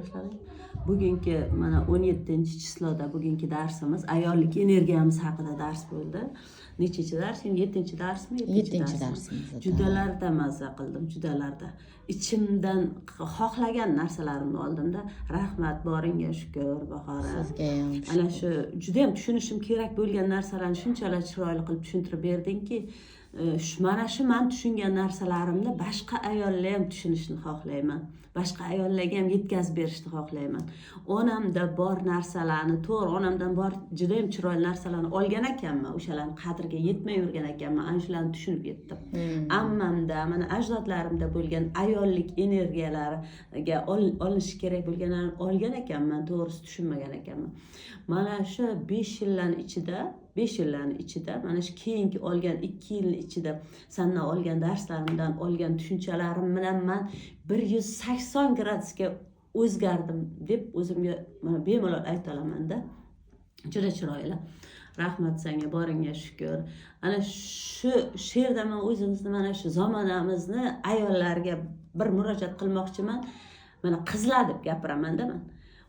Boshladik. Bugungi mana 17 число da bugungi darsimiz ayollik energiyamiz haqida dars bo'ldi. Nechinchi dars? Endi yettinchi darsmi? Yettinchi darsmi? Darsimiz edi. Judalarda mazza qildim, judalarda. Ichimdan xohlagan narsalarimni oldimda. Rahmat, boringga shukur, Bahora. Sizga ham. Ana shu judayam tushunishim kerak bo'lgan narsalarni shunchalar chiroyli qilib tushuntirib berdingki, mana shu man tushungan narsalarimni boshqa ayollar ham tushunishini xohlayman, boshqa ayollarga ham yetkazib berishni xohlayman. Onamda bor narsalarni, to'g'ri, onamdan bor judayam chiroyli narsalarni olgan ekanman, o'shalarni qadriga yetmay yurgan ekanman, ana shularni tushunib yetdim. Ammamda, mana ajdodlarimda bo'lgan ayollik energiyalariga olinishi kerak bo'lganlarni olgan ekanman, to'g'risi, tushunmagan ekanman. Mana shu 5 yillarni ichida, 5 yillarni ichida, mana shu keyingi olgan 2 yilni ichida sandan olgan darslarimdan olgan tushunchalarim bilan man 180 gradusga o'zgardim deb o'zimga mana bemalol ayta olamanda. Juda chiroyli, rahmat senga, boringga shukur. Ana shu she'rda man o'zimizni, mana shu zamonamizni ayollariga bir murojaat qilmoqchiman. Mana qizlar deb gapiramanda man,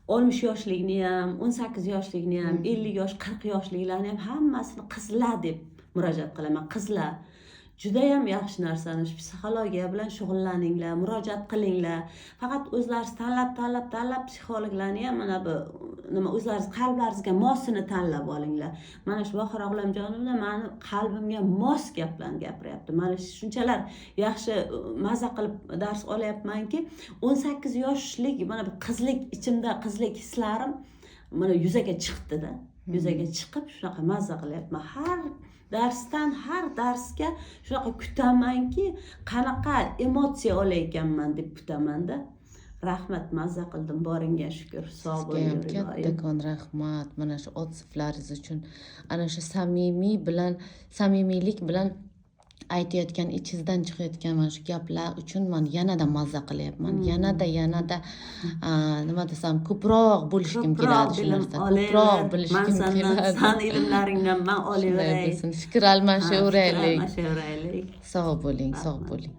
60 yoshlikni ham, 18 yoshlikni ham, 50 yosh, 40 yoshliklarni ham, hammasini qizlar deb murojaat qilaman. Qizlar, judayam yaxshi narsani, shu psixologiya bilan shug'ullaninglar, murojaat qilinglar. Faqat o'zlaringiz tanlab, tanlab, tanlab psixologlarni ham, mana bu nima, o'zlaringiz qalblaringizga mosini tanlab olinglar. Mana shu Bahora G'ulomjonovna mani qalbimga mos gaplarni gapiryapti. Mana shunchalar yaxshi, maza qilib dars olyapmanki, 18 yoshlik mana bu qizlik, ichimda qizlik hislarim mana yuzaga chiqdida, yuzaga chiqib, shunaqa mazza qilyapman. Har darsdan har darsga shunaqa kutamanki, qanaqa emotsiya olayotganman deb kutamanda. Rahmat, mazza qildim, boringga shukur, sog' Sizga ham bo'ling, iloyim. kattakon rahmat mana shu отзыв laringiz uchun, ana shu samimiy bilan, samimiylik bilan aytayotgan, ichingizdan chiqayotgan mana shu gaplar uchun man yanada mazza qilyapman, yanada, yanada, nima desam, ko'proq bo'lishgim Ko'proq keladi shu bilim narsa, olayver. ko'proq Man bilishgim sandan, keladi. san ilmlaringdan man Shunday olaveray. bo'lsin, fikr almashaveraylik. Almashaveraylik. Sog' bo'ling, sog' Rahmat. bo'ling.